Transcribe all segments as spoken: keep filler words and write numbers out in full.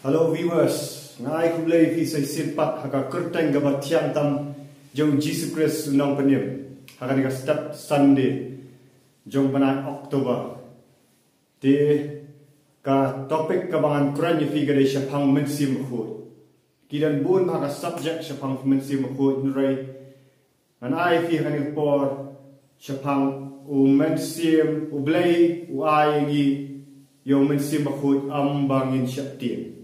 Hello viewers, nga ai khublei ïa phi sa shisien pat ha ka kyrteng kaba thiang tam jong Jisu Khrist u nongpynim. Ha kane ka step Sunday jong u bnai October. Te ka topic kaba ngan kren ïa phi ka dei shaphang u Mynsiem Bakhuid. Ki don bun bha ka subject shaphang u Mynsiem Bakhuid, hynrei ngan ai ïa phi ha kane ka por shaphang u Mynsiem, U Blei u ai ïa ngi ïa u Mynsiem Bakhuid ym ba ngin sheptieng.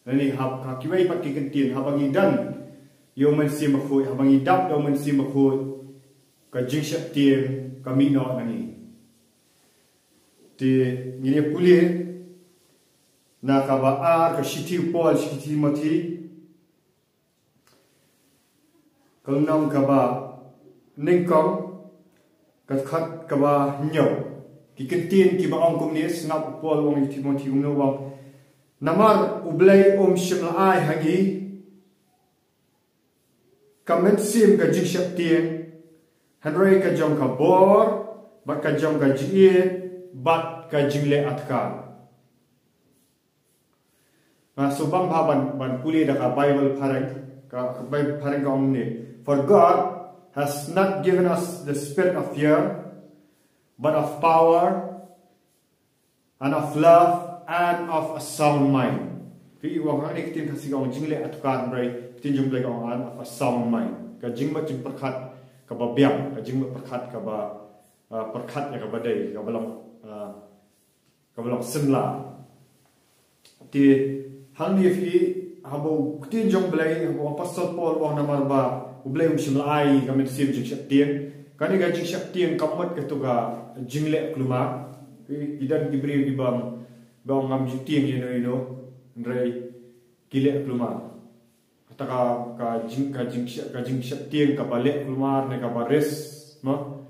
Lane ha ka kiwei pat ki kyntien, haba ngi don ïa u Mynsiem Bakhuid, haba ngi dap ïa u Mynsiem Bakhuid, ka jingsheptieng ka mih noh na ngi. Te ngin ïa pule na kaba ar ka shithi u Paul sha ki Timothi, ka lynnong kaba nyngkong, ka dkhot kaba hynñiew. Ki kyntien kiba ong kumne, sngap u Paul u ong ïa u Timothi kumne, u ong: Namar U Blei um shym la ai ha ngi ka mynsiem ka jingsheptieng, hynrei ka jong ka bor, bad ka jong ka jingïeit, bad ka jingleh atkar. Nga sngewbang bha ban, ban pule da ka Bible phareng, ka, ka Bible phareng ka ong kumne: For God has not given us the spirit of fear, but of power, and of love, and of a sound mind. Phi i, u ong hangne ka ktien Khasi ka ong jingleh atkar, hynrei ka ktien jong U Blei ka ong and of a sound mind. Ka jingmut jingpyrkhat kaba biang, ka jingmut pyrkhat kaba, ah, pyrkhat ïa kaba dei, kaba long, ah, kaba long synlah. Te hangne phi i, haba u ktien jong U Blei, haba u Apostol Paul u ong namar ba U Blei um shym la ai ka mynsiem jingsheptieng. Kane ka jingsheptieng ka mut kato ka jingleh kulmar. Phi i, ki don ki briew kiba ong, ba ong ngam ju tieng ïano ïano, hynrei ki leh kulmar. Kata ka, ka jing, ka jing, ka jingsheptieng kaba leh kulmar ne kaba risk, mo?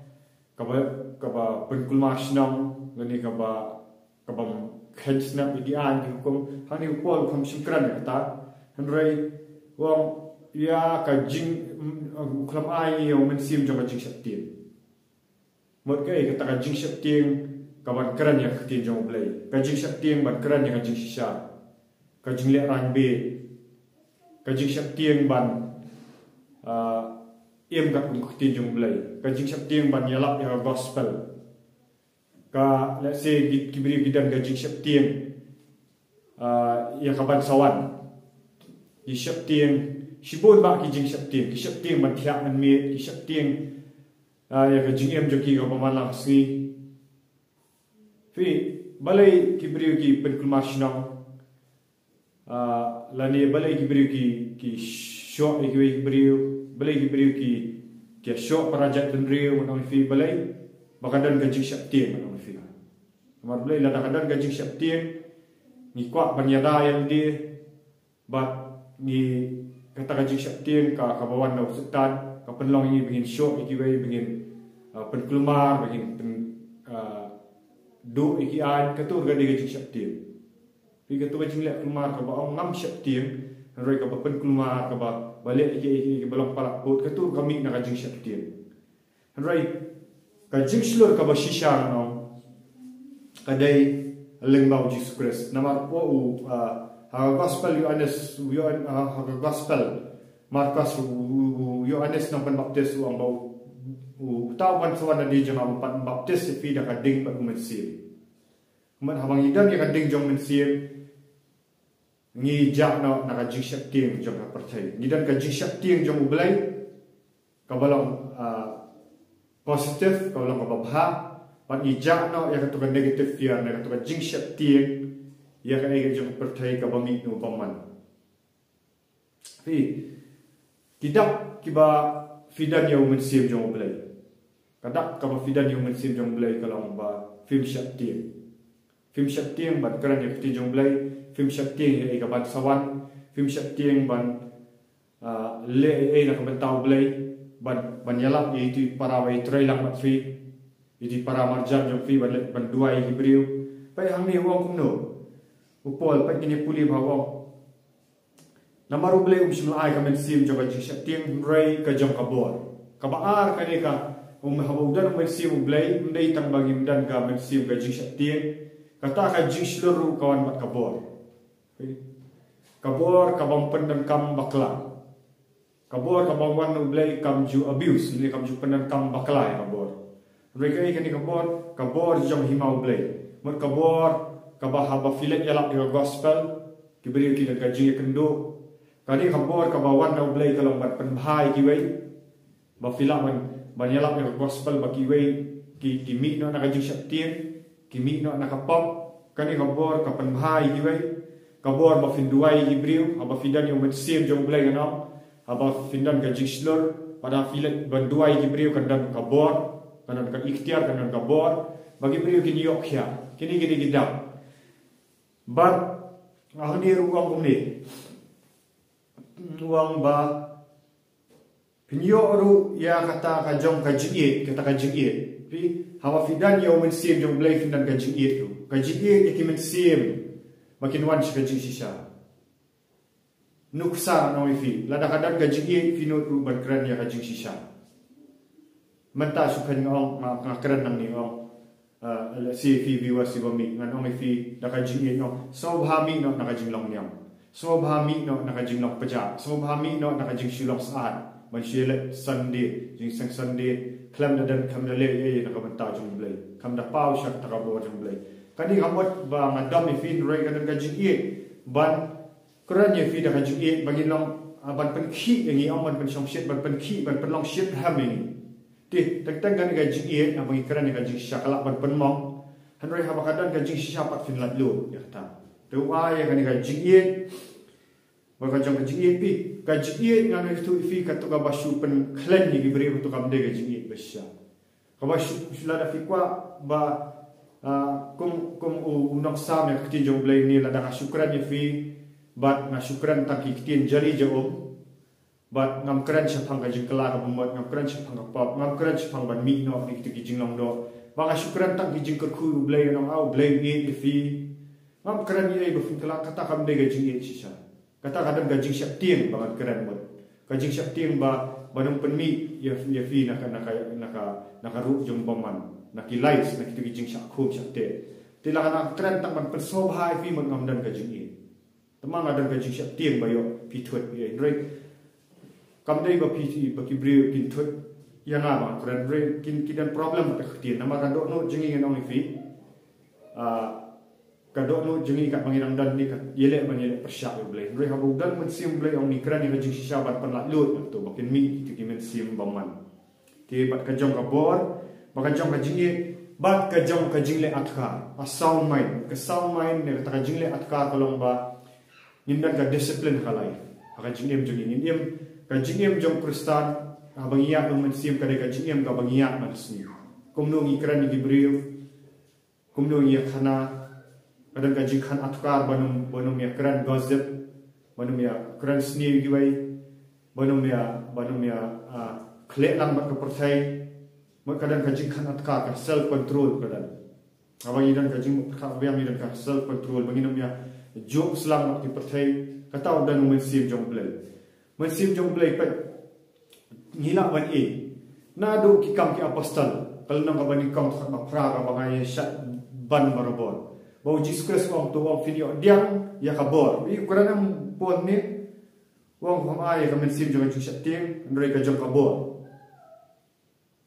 Kaba, kaba pynkulmar shnong, lane kaba, kaba kheiñ snap ïa ki aiñ ki hukum. Hangne u Paul um shym kren ïa kata. Hynrei u ong ïa ka jing, mm, u khlem ai ïa u mynsiem jong ka jingsheptieng. Mut kaei kata ka jingsheptieng, ka ban kren ïa ka ktien jong U Blei. Ka jingsheptieng ban kren ïa ka jingshisha. Ka jingleh rangbe. Ka jingsheptieng ban, ah, im katkum ka ktien jong U Blei. Ka jingsheptieng ban ïalap ïa ka gospel. Ka, let's say, ki, ki briew ki don ka jingsheptieng, ah, ïa ka ban sa wan. Ki sheptieng, shibun bah ki jingsheptieng, ki sheptieng ban thiah ban miet, ki sheptieng, ah, ïa ka jingim jong ki kaba man la ka sngi. Phi, balei ki briew ki pynkulmar shnong, ah, lane balei ki briew ki, ki shoh ïa kiwei ki briew, balei ki briew ki, ki shoh para jaitbynriew, ngan ong ïa phi balei, ba ka don ka jingsheptieng, ngan ong ïa phi. Namar balei, lada ka don ka jingsheptieng, ngi kwah ban ïada ïa lade, bad ngi, kata ka jingsheptieng ka, kaba wan na u Soitan, ka pynlong ïa ngi ba ngin shoh ïa kiwei, ba ngin, ah, pynkulmar, ba ngin pyn, ah, duh ïa ki aiñ, kato ka dei ka jingsheptieng. Phi, kato ka jingleh kulmar kaba ong ngam sheptieng, hynrei kaba pynkulmar, kaba, ba leh ïa ki, ïa ki, ïa kiba long palat pud, kato ka mih na ka jingsheptieng. Hynrei ka jingshlur kaba shisha ngan ong, ka dei lyngba u Jisu Khrist. Namar u, u, ah, ha ka gospel Ïoannis, u Ïoan-, ah, ha ka gospel Markos, u, u, u Ïoannis nongpynbaptis u ong ba u, u, uta uban sa wan nadien jong nga un pynbaptis ïa phi da ka ding bad u Mynsiem. Kumta haba ngi don ïa ka ding jong u Mynsiem, ngi jah noh na ka jingsheptieng jong ka pyrthei. Ngi don ka jingsheptieng jong U Blei, kaba long, ah, positive, kaba long kaba bha, bad ngi jah noh ïa kato ka negative fear, ne kato ka jingsheptieng ïa kaei kaei jong ka pyrthei kaba mih na u bymman. Phi, ki dak kiba phi don ïa u Mynsiem jong U Blei. Ka dak kaba phi don ïa u Mynsiem jong U Blei ka long ba phim sheptieng. Phim sheptieng ban kren ïa ka ktien jong U Blei, phim sheptieng ïa kaei kaban sa wan, phim sheptieng ban, ah, leh ei ei na ka bynta U Blei, ban, ban ïalap ïa itu i para ba i treilang bad phi, itu i para marjan jong phi, ban leh, ban duwai ïa ki briew. Peit hangne u ong kumno. U Paul, peit ngin ïa pule bha u ong. Namar U Blei um shym la ai ka mynsiem jong ka jingsheptieng, hynrei ka jong ka bor. Kaba ar kane ka, um, haba u don u Mynsiem U Blei, ym dei tang ba ngim don ka mynsiem ka jingsheptieng, kata ka jingshlur ruh ka wan bad ka bor. Ka bor ka bym pyndonkam bakla. Ka bor ka bym wan na U Blei kam ju abuse, ne kam ju pyndonkam bakla ïa ka bor. Hynrei kaei kane ka bor? Ka bor jong hima U Blei. Mut ka bor kaba haba phi leit ïalap ïa ka gospel, ki briew ki don ka jingïakynduh. Kane ka bor kaba wan na U Blei ka long ban pynbha ïa kiwei. Ba phi lah ban, ban ïalap ïa ka gospel ba kiwei ki, ki mih noh na ka jingsheptieng, ki mih noh na ka pop. Kane ka bor ka pynbha ïa kiwei. Ka bor ba phin duwai ïa ki briew, haba phi don ïa u Mynsiem jong U Blei, ngan ong. Haba phin don ka jingshlur, pat haba phi leit ban duwai ïa ki briew, kan don ka bor, kan don ka iktiar, kan don ka bor ba ki briew kin ïoh khia. Kine ki dei ki dap. Bad nga hangne ruh u ong kumne. U ong ba phin ïoh ruh ïa kata ka jong ka jingïeit, kata ka jingïeit. Phi, haba phi don ïa u Mynsiem jong U Blei phin don ka jingïeit ruh. Ka jingïeit ïa ki mynsiem ba kin wan sha ka jingshisha. Nuksa, ngan ong ïa phi, lada ka don ka jingïeit phi nud ruh ban kren ïa ka jingshisha. Mynta shu kren nga ong, nga, nga kren nangne nga ong. Ah, lehse phi viewers, phi ba mih, ngan ong ïa phi da ka jingïeit, ngan ong, sngewbha mih noh na ka jinglong niam. Sngewbha mih noh na ka jinglong pjah. Sngewbha mih noh na ka jingshu long syaid. Ban shu leit Sunday, jingseng Sunday, khlem da don, khlem da leh ei ei na ka bynta jong U Blei. Khlem da paw sha kata ka bor jong U Blei. Kane ka mut ba nga dom ïa phi, hynrei ka don ka jingïeit ban kren ïa phi da ka jingïeit ba ngin long, ah, ban pynkhih ïa ngi, ym ban pynshongshit, ban pynkhih, ban pynlong shitrhem ïa ngi. Te teng teng kane ka jingïeit, ah, ba ngi kren ïa ka jingshisha ka lah ban pynmong. Hynrei haba ka don ka jingshisha pat phin laitluid ïa kata. Te u ai ïa kane ka jingïeit. Ba ka jong ka jingïeit phi, ka jingïeit ngan ong ïa phi, kato kaba shu pynkhlaiñ ïa ki briew, kato kam dei ka jingïeit ba shisha. Kaba shu, shu lada phi kwah ba, ah, kum, kum u, u nongsan ïa ka ktien jong U Blei ne, lada nga shu kren ïa phi, bad nga shu kren tang ki ktien jali ja um, bad ngam kren shaphang ka jingkylla kaba mut, ngam kren shaphang ka pop, ngam kren shaphang ban mih noh na kito ki jinglong doh. Ba nga shu kren tang ki jingkyrkhu U Blei, ngan ong, ah, U Blei u ïeit ïa phi. Ngam kren ïa ei ba phin kylla, kata kam dei ka jingïeit shisha. Kata ka don ka jingsheptieng ba ngan kren mut. Ka jingsheptieng ba, ban ym pynmih ïa, ïa phi na ka, na ka, na ka, na ka ruh jong bymman. Na ki lies, na kito ki jingshah khum shah teh. Te lada nga kren tang ban pynsngewbha ïa phi mut, ngam don ka jingïeit. Te ma nga don ka jingsheptieng ba ïoh phi thut ïa ei. Hynrei kam dei ba phi, ba ki briew kin thut ïa nga ba nga kren, hynrei kin, ki don problem bad ka ktien. Namar ka dohnud jong ngi, ngan ong ïa phi. Ah, ka dohnud jong ngi katba ngi dang don ne ka ïaleh ban ïaleh pyrshah ïa U Blei. Hynrei haba u don Mynsiem U Blei, ong, ngi kren ïa ka jingshisha ban pynlaitluid ïa kato ba kin mih kito ki mynsiem bymman. Te bad ka jong ka bor, bad ka jong ka jingïeit, bad ka jong ka jingleh adkar. A sound mind. Ka sound mind ne kata ka jingleh adkar ka long ba ngin don ka discipline ha ka life, ha ka jingim jong ngi. Ngin im, ka jingim jong u Khristan, haba ngi ïaid bad u Mynsiem, ka dei ka jingim kaba ngi ïaid man la ka sngi. Kumno ngi kren ïa ki briew, kumno ngi ïakhana, ka don ka jingkhan adkar ban ym, ban ym ïakren gossip, ban ym ïakren sniew ïa kiwei, ban ym ïa, ban ym ïa, ah, khleh lang bad ka pyrthei. Mut ka don ka jingkhan adkar, ka self control ka don. Haba ngi don ka jingpyrkhat biang, ngi don ka self control, ba ngin ym ïajuh slang bad ki pyrthei, kata u don u Mynsiem jong U Blei. Mynsiem jong U Blei pat ngi lah ban ïohi. Naduh ki Kam ki Apostol, ka lynnong kaba nyngkong, dkhot ba phra, kaba nga ïa shad ban barabor. Ba u Jisu Khrist u ong, to u ong phin ïoh pdiang ïa ka bor. Ïa u kren em Paul ne, u ong pham ai ïa ka mynsiem jong ka jingsheptieng, hynrei ka jong ka bor.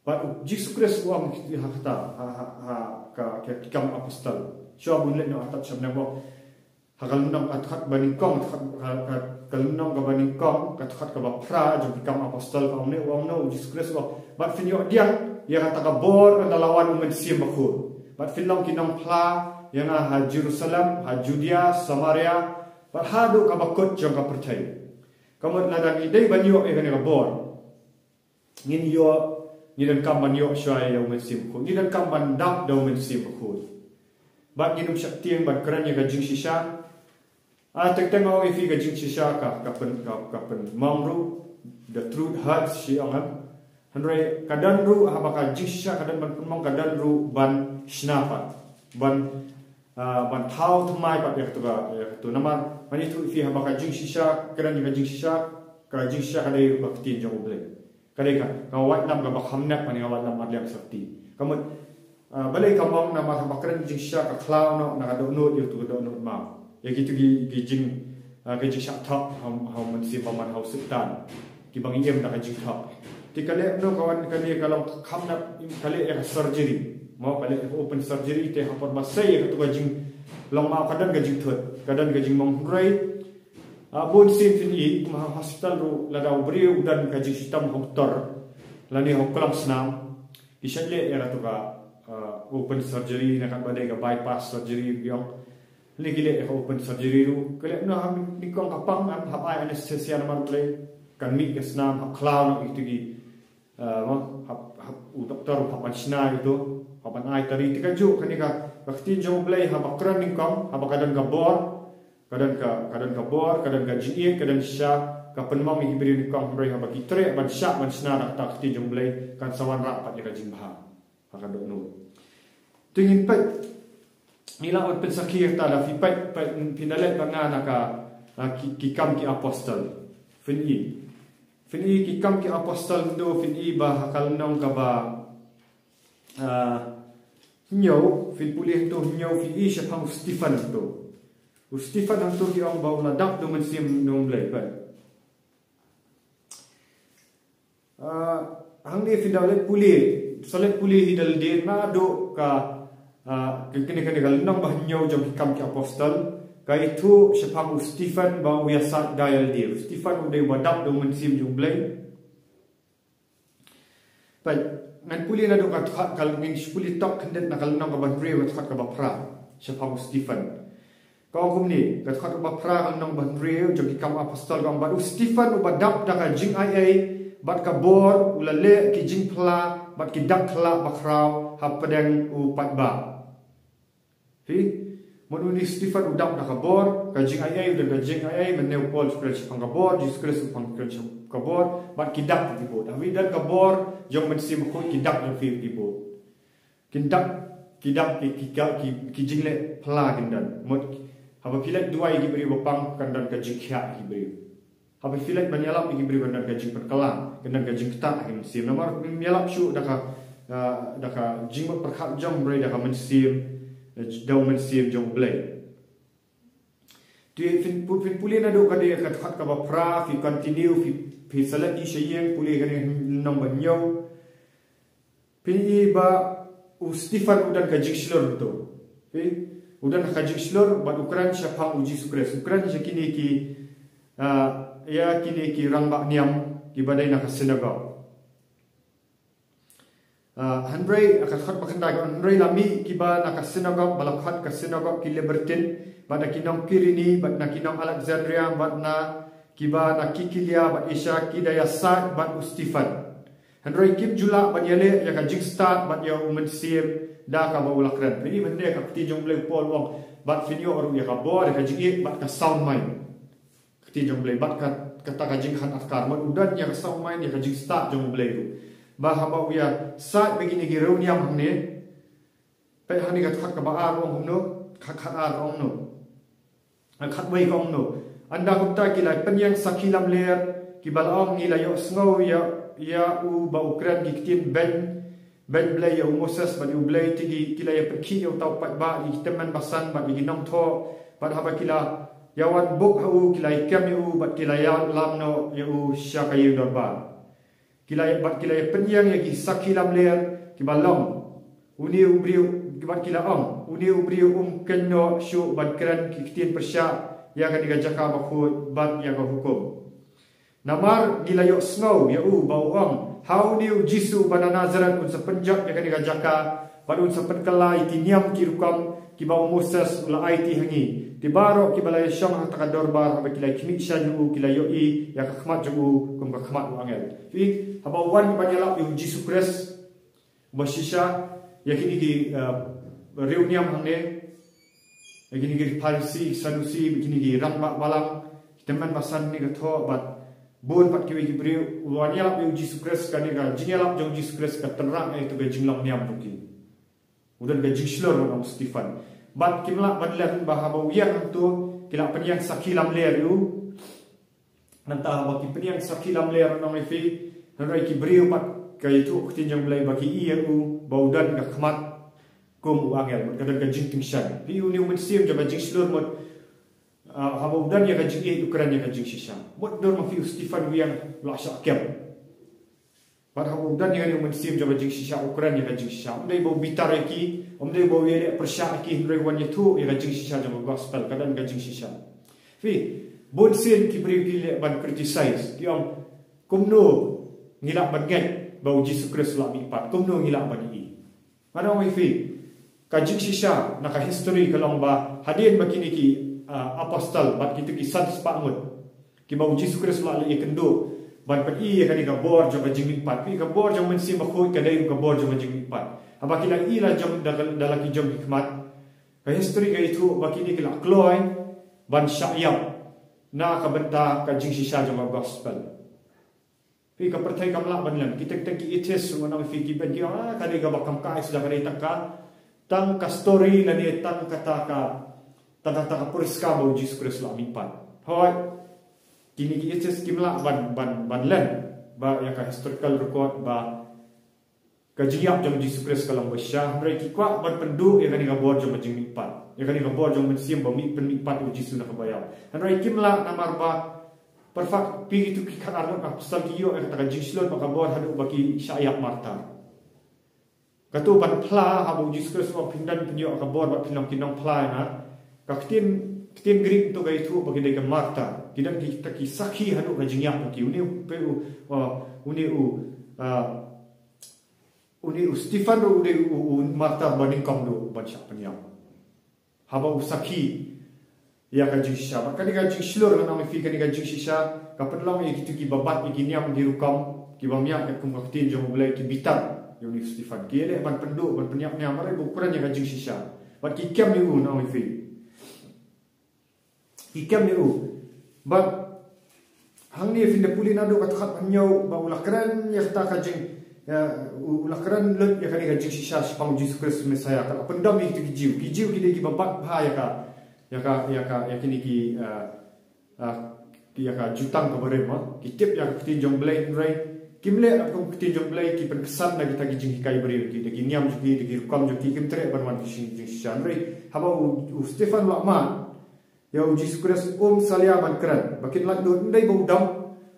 Bad u Jisu Khrist u ong ha kata, ha, ha, ha ka, ka, ki Kam Apostol. Shuwa bun leit noh ha ka sha bneng, u ong, ha ka lynnong, ka dkhot ba nyngkong, ka, ka, ka lynnong kaba nyngkong, ka dkhot kaba phra jong ki Kam Apostol, ka ong ne, u ong ne u Jisu Khrist, u ong, bad phin ïoh pdiang ïa kata ka bor ynda la wan u Mynsiem Bakhuid. Bad phin long ki nongphla ïa nga ha Jerusalem, ha Judea, Samaria, bad haduh kaba kut jong ka pyrthei. Ka mut lada ngi dei ban ïoh ïa kane ka bor, ngin ïoh, ngi donkam ban ïoh shuwa ïa u Mynsiem Bakhuid. Ngi donkam ban dap da u Mynsiem Bakhuid. Bad ngin ym sheptieng ban kren ïa ka jingshisha. Ah, teng teng nga ong ïa phi, ka jingshisha ka, ka pyn, ka, ka pynmong ruh, the truth hurts, shi ong em. Hynrei ka don ruh, haba ka jingshisha ka don ban pynmong, ka don ruh ban shna pat. Ban, ah, ban thaw thymmai pat ïa kato ka, ïa kato. Namar ngan ïathuh ïa phi, haba ka jingshisha, kren ïa ka jingshisha, ka jingshisha ka dei ruh ka ktien jong U Blei. Ka dei ka, ka waitlam kaba kham nep, kane ka waitlam ar liang syrti. Ka mut, ah, balei ka mong? Namar haba kren jingshisha ka khlaw noh na ka dohnud, ïa uto ka dohnud maw. Ïa kitu ki, ki jing, ah, ka jingshah thok ha u, ha u mynsiem bymman, ha u Soitan. Kiba ngi im da ka jingthok. Te ka leh kumno ka wan kane, ka long kham nap, ka leh ïa ka surgery. Mo, ka leh ïa ka open surgery, te ha por ba sei ïa katu ka jinglong, mo, ka don ka jingthut, ka don ka jingmong, hynrei, ah, bun sien phin i, kum ha hospital ruh, lada u briew u don ka jingshitom ha u tor, lane ha u klongsnam, ki shait leh ïa katu ka, ah, open surgery, ne katba dei ka bypass surgery ki ong. Lane ki leh ïa ka open surgery ruh. Ka leh kumno, ha nyngkong ka pang, hap ai anesthesia namar U Blei kan mih ka snam, hap khlaw noh ïa kitu ki, ah, mo, hap, hap, u doktor hap ban shna ïa kitu, hap ban ai tari. Te kajuh kane ka, ka ktien jong U Blei haba kren nyngkong, haba ka don ka bor, ka don ka, ka don ka bor, ka don ka jingïeit, ka don shisha, ka pynmong ïa ki briew nyngkong, hynrei haba ki treh ban shah ban shna da kata ka ktien jong U Blei, kan sa wanrah pat ïa ka jingbha. Ha ka dohnud. Te ngin peit, ngi lah ban pynsakhi ïa kata, lada phi peit, peit, phin da leit bad nga na ka, na ki, Ki Kam ki Apostol. Phin i. Phin i Ki Kam ki Apostol, hynda phin i ba ha ka lynnong kaba, ah, hynñiew, phin pule hangto hynñiew, phin i shaphang u Stephen hangto. U Stephen hangto ki ong ba u la dap da u Mynsiem jong U Blei, peit. Ah, hangne phin da leit pule, sa leit pule hi da lade naduh ka, ah, ka, kane, kane ka lynnong ba hynñiew jong Ki Kam ki Apostol, ka ïathuh shaphang u Stephen ba u ïasaid da ïa lade. U Stephen u dei uba dap da u Mynsiem jong U Blei. Peit, ngan pule naduh ka dkhot, ka, ngin sa pule tok khyndiat na ka lynnong kaba hynriew, ka dkhot kaba phra, shaphang u Stephen. Ka ong kumne, ka dkhot kaba phra, ka lynnong ba hynriew jong Ki Kam Apostol, ka ong, bad u Stephen uba dap da ka jingaiei bad ka bor, u la leh ki jingphla bad ki dak khlad bakhraw hapdeng u paidbah. Phi, mut une u Stephen u dap da ka bor, ka jingaiei, u don ka jingaiei, mynne u Paul u kren shaphang ka bor, Jisu Khrist u kren shaphang ka bor, bad ki dak ki bud. Haba don ka bor jong u Mynsiem Bakhuid, ki dak jong phi ki bud. Kin dak, ki dak, ki, ki, ki, ki jingleh phla kin don. Mut, haba phi leit duwai ïa ki briew ba pang, kan don ka jingkhiah ïa ki briew. Haba phi leit ban ïalap ïa ki briew, kan don ka jingpynkylla, kan don ka jingktah ha ki mynsiem. Namar phim ïalap shuh da ka, ah, da ka jingmut pyrkhat jong, hynrei da ka mynsiem, eh, da u Mynsiem jong U Blei. Te phin pu-, phin pule naduh kane ka dkhot kaba phra, phi continue, phi, phi sa leit i sha ïing, pule kane lynnong ba hynñiew. Phin i ba u Stephen u don ka jingshlur to. Phi, u don ka jingshlur bad u kren shaphang u Jisu Khrist. U kren sha kine ki, ah, ïa kine ki rangbah niam kiba dei na ka synagog. Ah, hynrei, ka dkhot ba khyndai ka ong, hynrei la mih kiba na ka synagog, ba la khot ka synagog ki Libertin, bad da ki nong Kirene, bad na ki nong Alexandria, bad na kiba na Kilikia bad Asia, ki da ïasaid bad u Stephen. Hynrei kim ju lah ban ïaleh ïa ka jingstad bad ïa u Mynsiem da kaba u la kren. Phi i mynne ka ktien jong U Blei, u Paul u ong, bad phin ïoh ruh ïa ka bor, ïa ka jingïeit, bad ka sound mind. Ka ktien jong U Blei, bad ka, kata ka jingkhan adkar, mut u don ïa ka sound mind, ïa ka jingstad jong U Blei ruh. Ba haba u ïasaid bad kine ki riewniam hangne, peit hangne ka dkhot kaba ar ka ong kumno, khat, khat ar ka ong kumno. Khat wei ka ong kumno. Ynda kumta ki la pynïeng sakhi lamler, kiba la ong, ngi la ïohsngew ïa, ïa u ba u kren ki ktien beiñ, beiñ Blei ïa u Moses bad ïa u Blei, te ki, ki la ïa pynkhih ïa uta u paidbah, ïa ki tymmen basan bad ïa ki nongthoh, bad haba ki la ïa wan buk ha u, ki la ïa kem ïa u, bad ki la ïalam noh ïa u sha ka ïing dorbar. Ki la ïa, bad ki la ïa pynïeng ïa ki sakhi lamler, kiba long, une u briew, bad ki la ong, une u briew um kynnoh shuh ban kren ki ktien pyrshah ïa kane ka jaka bakhuid bad ïa ka hukum. Namar ngi la ïohsngew ïa u ba u ong, ha une u Jisu uba na Nasareth un sa pynjot ïa kane ka jaka, bad un sa pynkylla ïa ki niam ki rukom kiba u Moses u la aiti ha ngi. Te baroh kiba la ïashong ha kata ka dorbar, haba ki la ïa khmih shaiñ ïa u, ki la ïohi ïa ka khmat jong u kum ka khmat u angel. Phi, haba u wan ban ïalap ïa u Jisu Khrist, ba shisha, ïa kine ki, eh, riewniam hangne, ïa kine ki Pharisi, Sadusi, ïa kine ki rangbah balang, ki tymmen basan ne ka thoh, bad bun pat kiwei ki briew, u wan ïalap ïa u Jisu Khrist, kane ka jingïalap jong u Jisu Khrist ka tynrah ïa kito ki jinglong niam jong ki. U don ka jingshlur, u ong u Stephen. Bad kim lah ban len ba haba u ïeng hangto, ki la pynïeng sakhi lamler ïa u. Nangta haba ki pynïeng sakhi lamler, u ong ïa phi, hynrei ki briew pat ki ïathuh ktien jong U Blei ba ki ïohi ïa u ba u don ka khmat kum u angel, mut ka don ka jingtyngshaiñ. Phi, une u mynsiem jong ka jingshlur, mut Ah, haba u don ïa ka jingïeit u kren ïa ka jingshisha. Mut dur ma phi u Stephen u ïeng u la shah kem. Bad haba u don ïa kane u mynsiem jong ka jingshisha u kren ïa ka jingshisha. Ym dei ba u bitar ïa ki, ym dei ba u ïaleh pyrshah ïa ki, hynrei u wan ïathuh ïa ka jingshisha jong ka gospel, ka don ka jingshisha. Phi, bun sien ki briew ki leh ban criticize, ki ong kumno ngi lah ban ngeit ba u Jisu Khrist u la mihpat, kumno ngi lah ban ïohi. Ngan ong ïa phi, ka jingshisha na ka history ka long ba hadien ba kine ki, ah, apostol bad kito ki san spah ngut kiba u Jisu Khrist u la leit ïakynduh ban pyni ïa kane ka bor jong ka jingmihpat. Phi, ka bor jong u Mynsiem Bakhuid ka dei ruh ka bor jong ka jingmihpat. Haba ki la ïohi la jong da, da la ki jong ki khmat, ka history ka ïathuh ba kine ki la kloi ban shah ïap na ka bynta ka jingshisha jong ka gospel. Phi, ka pyrthei kam lah ban len. Kita kita ki atheist ruh ngan ong ïa phi ki ban ki ong, ah, ka dei kaba kham kai suda, ka dei tang ka, tang ka story lane tang kata ka, tang kata ka puriskar ba u Jisu Khrist u la mihpat. Hooid, kine ki atheist kim lah ban, ban, ban len ba ïa ka historical record ba ka jingïap jong u Jisu Khrist ka long ba shisha, hynrei ki kwah ban pynduh ïa kane ka bor jong ka jingmihpat, ïa kane ka bor jong u Mynsiem ba mih, pynmihpat u Jisu na kaba ïap. Hynrei kim lah namar ba pyrshah, phi, kito ki khatar ngut apostol ki ïoh ïa kata ka jingshlur bad ka bor haduh ba ki shah ïap martyr. Kato ban phla, haba u Jisu Khrist u ong phin don phin ïoh ka bor bad phin long ki nongphla ïa nga. Ka ktien, ktien Greek to ka ïathuh ba ki dei ki martyr. Ki don kita ki sakhi haduh ka jingïap jong ki. Une u, phi, u, uh, une u, uh, une u Stephen ruh u dei u, u martyr ba nyngkong duh ban shah pynïap. Haba u sakhi ïa ka jingshisha. Bad kane ka jingshlur ngan ong ïa phi, kane ka jingshisha ka pynlong ïa kito kiba bat ïa ki niam ki rukom, kiba mih katkum ka ktien jong U Blei, ki bitar ïa une u Stephen. Ki ïaleh ban pynduh, ban pynïap niam, hynrei ba u kren ïa ka jingshisha. Bad ki kem ïa u, ngan ong ïa phi. Ki kem ïa u. Bad hangne phin da pule naduh ka dkhot hynñiew ba u la kren ïa kata ka jing, ïa, u, u la kren lut ïa kane ka jingshisha shaphang u Jisu Khrist u Messiah, ka la pyndom ïa kito ki Jiw. Ki Jiw ki dei kiba bat bha ïa ka, ïa ka, ïa ka, ïa kine ki, eh, eh, ïa ka Jutang Kaba Rim, ha. Ki tip ïa ka ktien jong U Blei, hynrei kim leh kum ka ktien jong U Blei, ki pynksan da kita ki jinghikai briew, ki, da ki niam jong ki, da ki rukom jong ki, kim treh ban wan ka jing, jingshisha. Hynrei haba u, u Stephen u la mad ïa u Jisu Khrist, um salia ban kren. Ba kin lait lut, ym dei ba u dam.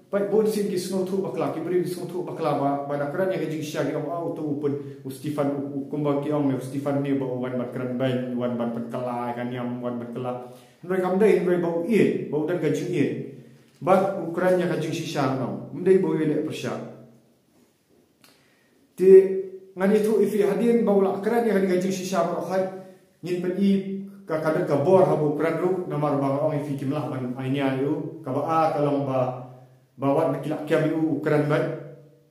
Peit, bun sien ki sngewthuh bakla, ki briew ki sngewthuh bakla ba, ba da kren ïa ka jingshisha ki ong, ah, uto u pyn, u Stephen, u, u, kumba ki ong ne u Stephen ne ba u wan ban kren beiñ, wan ban pynkylla ïa ka niam, wan ban kylla. Hynrei kam dei, hynrei ba u ïeit, ba u don ka jingïeit. Bad u kren ïa ka jingshisha, ngan ong, ym dei ba u ïaleh pyrshah. Te ngan ïathuh ïa phi, hadien ba u la kren ïa kane ka jingshisha baroh, hooid, ngin pyni ka, ka don ka bor haba u kren ruh, namar ba nga ong ïa phi kim lah ban ai nia ïa u. Kaba ar ka long ba, ba wat ba ki la kem ïa u, u kren beit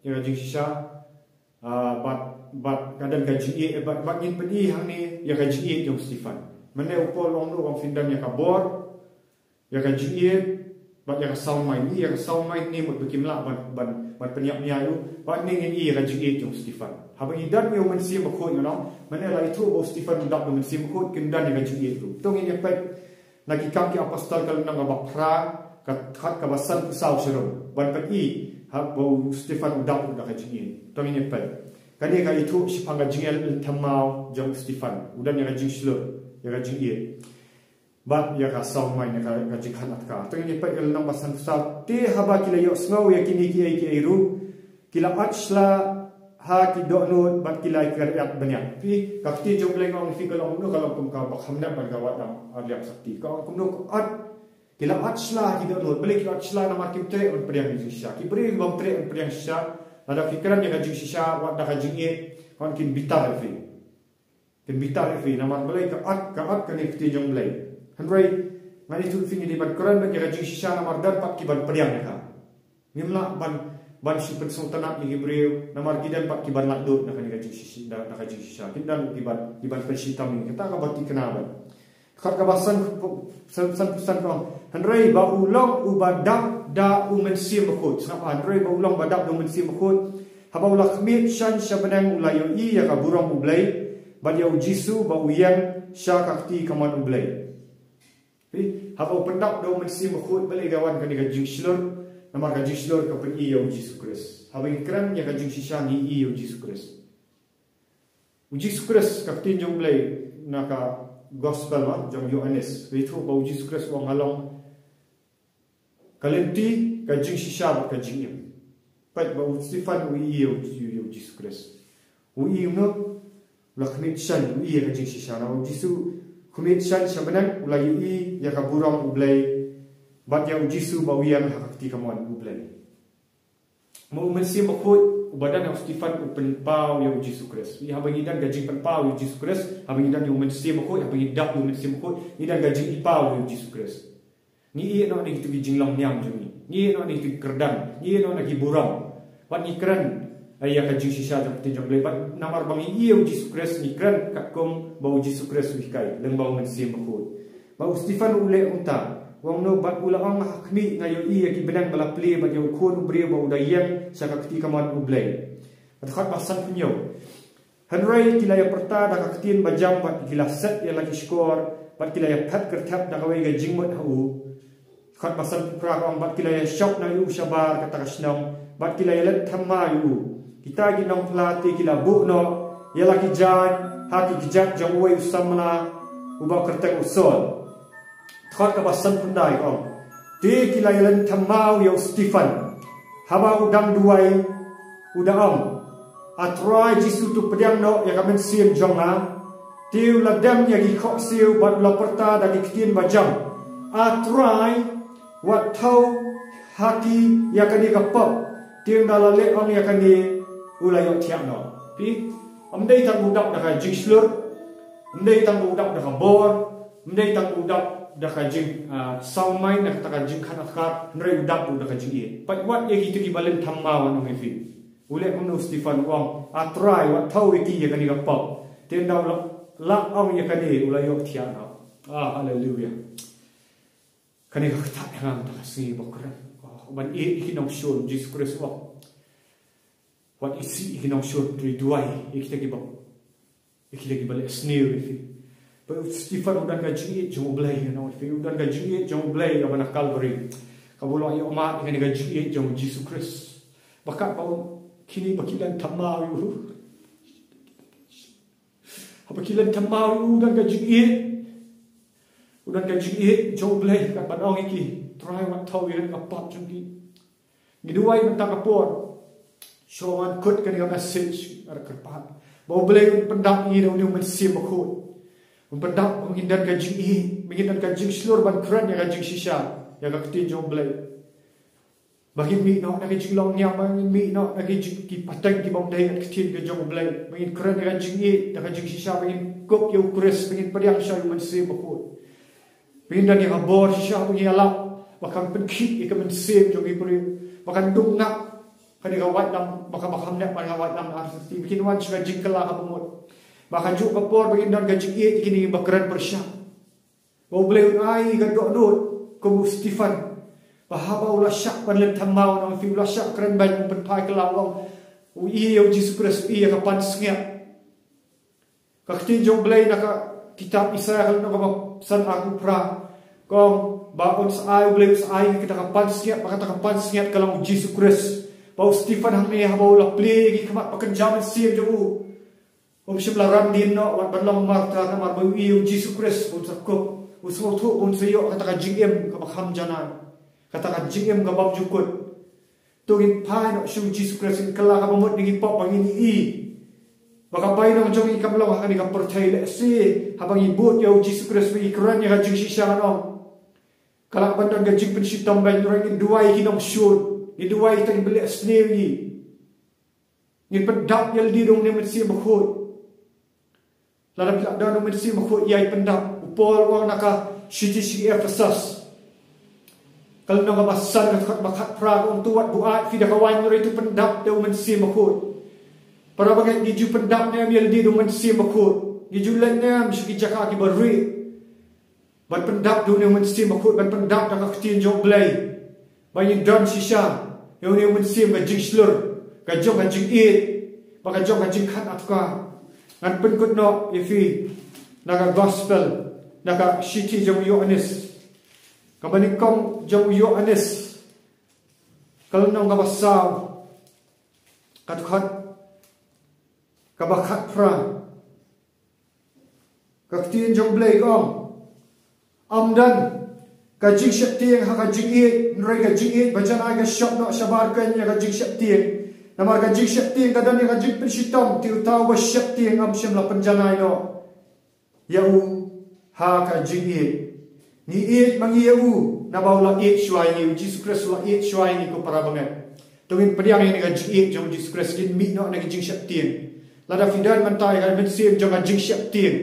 ïa ka jingshisha. Ah, bad, bad ka don ka jingïeit, bad, bad ngin pyni hangne ïa ka jingïeit jong u Stephen. Mynne u Paul u ong ruh, u ong phin don ïa ka bor, ïa ka jingïeit bad ïa ka sound mind. Ïa ka sound mind ne mut ba kim lah ban, ban, ban pynïap nia ïa u. Bad ne ngin ïa ka jingïeit jong u Stephen. Haba ngi don ïa u Mynsiem Bakhuid, ngan ong, mynne la ïathuh ba u Stephen u dap da u Mynsiem Bakhuid, kin don ïa ka jingïeit ruh. To ngin ïa peit na Ki Kam ki Apostol ka lynnong kaba phra, ka dkhot kaba sanphew saw sharum, ban pyni ha ba u Stephen u dap da ka jingïeit. To ngin ïa peit. Kane ka ïathuh shaphang ka jingïalynthem maw jong u Stephen. U don ïa ka jingshlur, ïa ka jingïeit. Bad ïa ka sound mind, ïa ka, ka jingkhanat ka. To ngin ïa peit ka lynnong ba sanphew saw. Te haba ki la ïohsngew ïa kine kiei kiei ruh, ki la ot shla ha ki dohnud bad ki la kyriat bniat. Phi, ka ktien jong U Blei, nga ong ïa phi, ka long kumno, ka long kum kaba kham nep bad kaba dang ar liang sakti. Ka ong kumno ka ot, ki la ot shla ha ki dohnud. Balei ki la ot shla? Namar kim treh ban pdiang ïa ka jingshisha. Ki briew bym treh ban pdiang shisha, lada phi kren ïa ka jingshisha wat da ka jingïeit, kan kin bitar ïa phi. Kin bitar ïa phi, namar balei? Ka ot, ka ot kane ka ktien jong U Blei. Hynrei ngan ïathuh ïa phi, ngi dei ban kren beit ïa ka jingshisha namar don pat ki ban pdiang ïa ka. Ngim lah ban, ban shu pynsngewtynnat ïa ki briew, namar ki don pat ki ban lait lut na kane ka jingshisha, na, na ka jingshisha. Ki don ki ban, ki ban pynshitom ïa kata kaba thikna beit. Dkhot kaba san, san, san, san, san, hynrei ba u long uba dap da u Mynsiem Bakhuid. Sngap, hynrei ba u long ba dap da u Mynsiem Bakhuid, haba u la khmih shan sha bneng u la ïohi ïa ka burom U Blei, bad ïa u Jisu ba u ïeng sha ka kti kamon U Blei. Phi, haba u pyndap da u Mynsiem Bakhuid, balei ka wan kane ka jingshlur? Namar ka jingshlur ka pyni ïa u Jisu Khrist. Haba ngi kren ïa ka jingshisha ngi ïohi ïa u Jisu Khrist. U Jisu Khrist, ka ktien jong U Blei na ka Gospel, ha, jong u Ïoannis. Ngi ïathuh ba u Jisu Khrist u ong halong ka lynti, ka jingshisha bad ka jingim. Peit ba u Stephen u ïohi ïa u, ïa u Jisu Khrist. U ïohi u la khmih shan, u ïohi ïa ka jingshisha. Naba u Jisu khmih shan sha bneng, u la ïohi ïa ka burom U Blei bad ïa u Jisu ba u ïeng ha ka kti kamon U Blei. Ma u Mynsiem Bakhuid uba don ha u Stephen u pynpaw ïa u Jisu Khrist. Ïa, haba ngi don ka jingpynpaw ïa u Jisu Khrist, haba ngi don ïa u Mynsiem Bakhuid, haba ngi dap ïa u Mynsiem Bakhuid, ngi don ka jingïohi paw ïa u Jisu Khrist. Ngi ïohi noh na kito ki jinglong niam jong ngi. Ngi ïohi noh na kito ki kyrdan. Ngi ïohi noh na ki burom. Wat ngi kren, eh, ïa ka jingshisha jong ka ktien jong U Blei. Bad namar ba ngi ïohi ïa u Jisu Khrist, ngi kren katkum ba u Jisu Khrist u hikai lyngba u Mynsiem Bakhuid. Ba u Stephen u leh kumta. U ong, naba u la ong, ha khmih nga ïohi ïa ki bneng ba la plie bad ïa u Khun u briew ba u da ïeng sha ka kti kamon U Blei. Dkhot ba sanphew hynñiew. Hynrei ki la ïa pyrta da ka ktien bajam bad ki la set ïa la ki shkor bad ki la ïa phet kyrthep da kawei ka jingmut ha u. Dkhot ba sanphew phra ka ong, bad ki la ïa shop na u shabar kata ka shnong bad ki la ïa leit thymmai u. Kita ki nongphla te ki la buh noh ïa la ki jaiñ ha ki kjat jong uwei u samla uba kyrteng u Saul. Dkhot kaba sanphew khyndai ka ong, te ki la ïa leit thymmai ïa u Stephen. Haba u dang duwai u da ong, A Trai Jisu, to pdiang noh ïa ka mynsiem jong nga. Te u la dem ïa ki khohsiew bad u la pyrta da ki ktien bajam, A Trai, wat thew ha ki ïa kane ka pop. Te ynda la leh ong ïa kane u la ïohthiah noh. Phi, ym dei tang u dap da ka jingshlur, ym dei tang u dap da ka bor, ym dei tang u dap da ka jing, ah, sawmai na kata ka jingkhan athkar, hynrei u dap u da ka jingïeit. Peit wat ïa kito kiba leit thymmai, wan ong ïa phi. U leh kumno u Stephen, u ong, A Trai, wat thew ïa ki ïa kane ka pop. Te ynda u la, la ong ïa kane u la ïohthiah noh. Ah, haleluya. Kane ka ktah ïa nga mynta ka sngi ba kren. Oh, ban ïeit ïa ki nongshun, Jisu Khrist u ong, wat isih ïa ki nongshun, to duwai ïa kita kiba, ïa kita kiba leh sniew ïa phi. Ba u Stephen u don ka jingïeit jong U Blei, ïa u, u don ka jingïeit jong U Blei kaba na Calvary, kaba u la ïohmad ïa kane ka jingïeit jong Jisu Khrist. Ba katba kine ba ki leit thymmai ïa u, haba ki leit thymmai ïa u, u don ka jingïeit. U don ka jingïeit jong U Blei, katba u ong ïa ki, Trai, wat thew ïa ka pop jong ki. Ngi duwai mynta ka por. Shuwa ban kut kane ka message, nga kyrpad ba U Blei un pyndap ïa ngi da une u Mynsiem Bakhuid. Un pyndap ba ngin don ka jingïeit, ba ngin don ka jingshlur ban kren ïa ka jingshisha, ïa ka ktien jong U Blei. Ba ngin mih noh na ki jinglong niam, ba ngin mih noh na ki jing, ki pateng kiba ym dei ka ktien ka jong U Blei. Ba ngin kren da ka jingïeit, da ka jingshisha, ba ngin kup ïa u Khrist, ba ngin pdiang sha u Mynsiem Bakhuid. Ba ngin don ïa ka bor shisha, ba ngin ïalap ba kan pynkhih ïa ka mynsiem jong ki briew, ba kan dum ngap kane ka waitlam, ba ka, ba kam nep ban ka waitlam na artylli, ba kin wan sha ka jingkylla kaba mut. Ba kajuh ka por ba ngin don ka jingïeit ïa kine kiba kren pyrshah. Ba U Blei un ai ka dohnud kum u Stephen, ba haba u la shah ban leit thymmai, u ong ïa phi, u la shah kren ban pynphai kylla, u ong, u ïohi ïa u Jisu Khrist, u ïohi ïa ka pansngiat. Ka ktien jong U Blei na ka kitab Isaïah ka lynnong kaba san, arphew phra, ka ong ba un sa ai, U Blei un sa ai kata ka pansngiat, ba kata ka pansngiat ka long u Jisu Khrist. Ba u Stephen hangne haba u la plie ïa ki khmat, ba kynja mynsiem jong u, um shym la ran dien noh wat ban long martyr, namar ba u ïohi ïa u Jisu Khrist, un sa kup, un sa ïathuh, un sa ïoh kata ka jingim kaba kham janai, kata ka jingim ka bymjukut. To ngin phai noh sha u Jisu Khrist, ngin kylla kaba mut na ki pop, ba ngin ïohi ba ka bainong jong ngi kam long ha kane ka pyrthei. Lehse haba ngi bud ïa u Jisu Khrist, ba ngi kren ïa ka jingshisha, ngan ong, ka lah ban don ka jingpynshitom beiñ, hynrei ngin duwai ïa ki nongshun, ngin duwai ïa kita kiba leh sniew ïa ngi. Ngin pyndap ïa lade da une u Mynsiem Bakhuid. Lada phi lah don u Mynsiem Bakhuid, ïai pyndap. U Paul u ong na ka shithi sha ki Ephesus, ka lynnong kaba san, ka dkhot ba khatphra, ka ong, to wat buaid phi da ka waiñ, hynrei to pyndap da u Mynsiem Bakhuid. Para bangeit, ngi ju pyndap ne em ïa lade da u Mynsiem Bakhuid? Ngi ju leit ne em sha ki jaka kiba rieh ban pyndap da une u Mynsiem Bakhuid, ban pyndap da ka ktien jong U Blei, ba ngin don shisha ïa une u mynsiem ka jingshlur, ka jong ka jingïeit, bad ka jong ka jingkhan athkar? Ngan pynkut noh ïa phi na ka gospel, na ka shithi jong u Ïoannis, kaba nyngkong jong u Ïoannis, ka lynnong kaba saw, ka dkhot kaba khatphra. Ka ktien jong U Blei ka ong, ym don ka jingsheptieng ha ka jingïeit, hynrei ka jingïeit bajanai ka shop noh shabar keiñ ïa ka jingsheptieng. Namar ka jingsheptieng ka don ïa ka jingpynshitom, te uta uba sheptieng ym shym la pynjanai noh ïa u ha ka jingïeit. Ngi ïeit ma ngi ïa u naba u la ïeit shuwa ïa ngi, U Jisu Khrist u la ïeit shuwa ïa ngi, ko para bangeit. To ngin pdiang ïa ka jingïeit jong U Jisu Khrist, ngin mih noh na ka jingsheptieng. Lada phi don mynta ïa ka mynsiem jong ka jingsheptieng,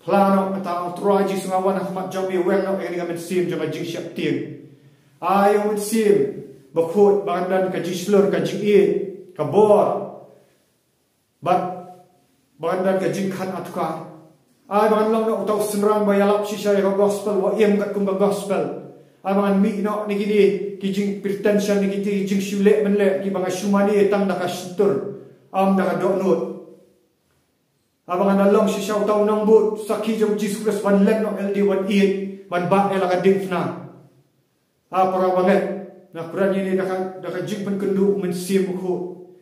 phla noh mynta, Trai Jisu, nga wan ha khmat jong me, weng noh ïa ka mynsiem jong ka jingsheptieng. Ai ïa u Mynsiem Bakhuid ba kan don ka jingshlur, ka jingïeit, ka bor, bad ba kan don ka jingkhan atukar. Ai ba kan long noh uta u synran ba ïalap shisha ïa ka gospel, ba im katkum ka gospel. Ai ba kan mih noh na kine ki jingpretension, na kine ki jingshu leh mynleh kiba nga shu mane tang da ka shyntur, ym da ka dohnud. Ai ba kan long shisha uta u nongbud sakhi jong U Jisu Khrist ban leh noh ïalade, ban ïeit, ban bah ïa la ka diengphna. Ha para bangeit, nga kren ïa kane da ka, da ka jingpynkynduh U Mynsiem Bakhuid.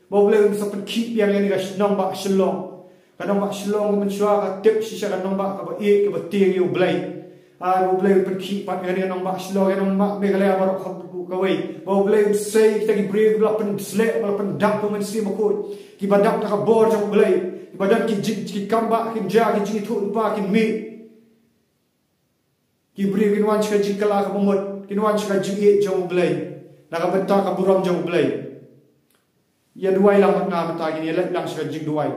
Ba U Blei un sa pynkhih biang ïa kane ka nongbah Shillong. Ka nongbah Shillong mynshuwa ka tip shisha ka nongbah kaba ïeit, kaba tieng ïa U Blei. Ai ba U Blei un pynkhih pat ïa kane ka nongbah Shillong, ïa nongbah Meghalaya baroh kawei. Ba U Blei un sei kita ki briew kiba la pynsleh, ba la pyndap da U Mynsiem Bakhuid, kiba dap da ka bor jong U Blei, kiba don ki jing, ki kambah kin jia, ki jingithuh lypa kin mih. Ki briew kin wan sha ka jingkylla kaba mut, kin wan sha ka jingïeit jong U Blei, na ka bynta ka burom jong U Blei. Ïa duwai lang bad nga mynta, ngin ïa leit lang sha ka jingduwai.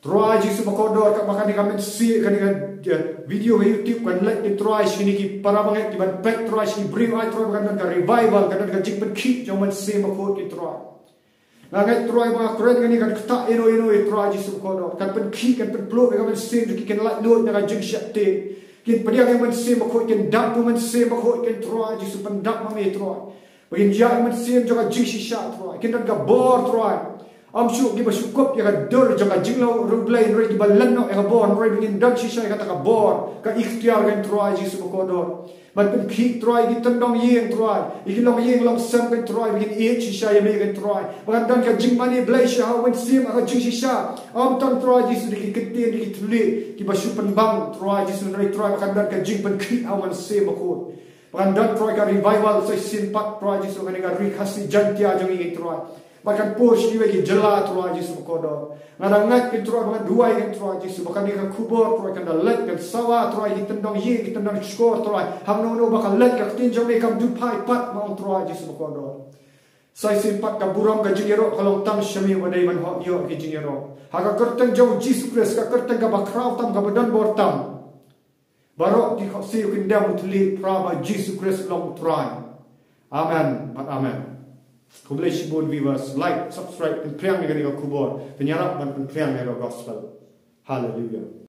Trai Jisu bakordor, kaba kane ka mynsiem, kane ka, eh, video ha YouTube kan leit, Trai, sha kine ki para bangeit kiban peit, Trai, sha ki briew, ai Trai, ba kan don ka revival, kan don ka jingpynkhih jong U Mynsiem Bakhuid, Trai. Nga ngeit Trai ba nga kren kane kan ktah ïano ïano, Trai Jisu bakordor. Kan pynkhih, kan pynpluh ïa ka mynsiem jong ki, kin laitluid na ka jingsheptieng. Kin pdiang ïa U Mynsiem Bakhuid, kin dap da U Mynsiem Bakhuid, Trai Jisu, pyndap ma me, Trai. Ba kin ïaid ïa U Mynsiem jong ka jingshisha, Trai. Kin don ka bor, Trai. Ym shuh kiba shu kup ïa ka dur jong ka jinglaw riewblei, hynrei kiba leh noh ïa ka bor, hynrei ba ngin don shisha ïa kata ka bor, ka iktiar, Trai Jisu bakordor. Ban pynkhih, Trai, ki tyndong ïing, Trai, ïa ki longïing longsem, Trai, ba kin ïeit shisha ïa me, Trai. Ba kan don ka jingmane Blei shisha ha U Mynsiem ha ka jingshisha. Ym tang, Trai Jisu, da ki ktien, da ki thylliej kiba shu pynbang, Trai Jisu, hynrei Trai, ba kan don ka jingpynkhih ha U Mynsiem Bakhuid. Ba kan don, Trai, ka revival sa shisien pat, Trai Jisu, kane ka Ri Khasi Jaiñtia jong ngi, Trai. Ba kan pur sha kiwei ki jylla, Trai Jisu bakordor. Nga da ngeit, Trai, ba nga duwai, Trai Jisu, ba kane ka khubor, Trai, kan da leit, kan sawa, Trai, ki tyndong ïing, ki tyndong shkor, Trai. Hangno hangno ba ka leit, ka ktien jong me kam ju phai pat, ma ong, Trai Jisu bakordor. Sa shisien pat ka burom, ka jingïaroh ka long tang sha me, ba dei ban hok ïoh ki jingïaroh. Ha ka kyrteng jong U Jisu Khrist, ka kyrteng kaba khraw tam, kaba don bor tam. Baroh ki khohsiew kin dem u thylliej, phra ba U Jisu Khrist u long U Trai. Amen bad amen. Khublei shibun viewers, like, subscribe, pynphriang ïa kane ka khubor, pynïarap ban pynphriang ïa ka gospel. Hallelujah.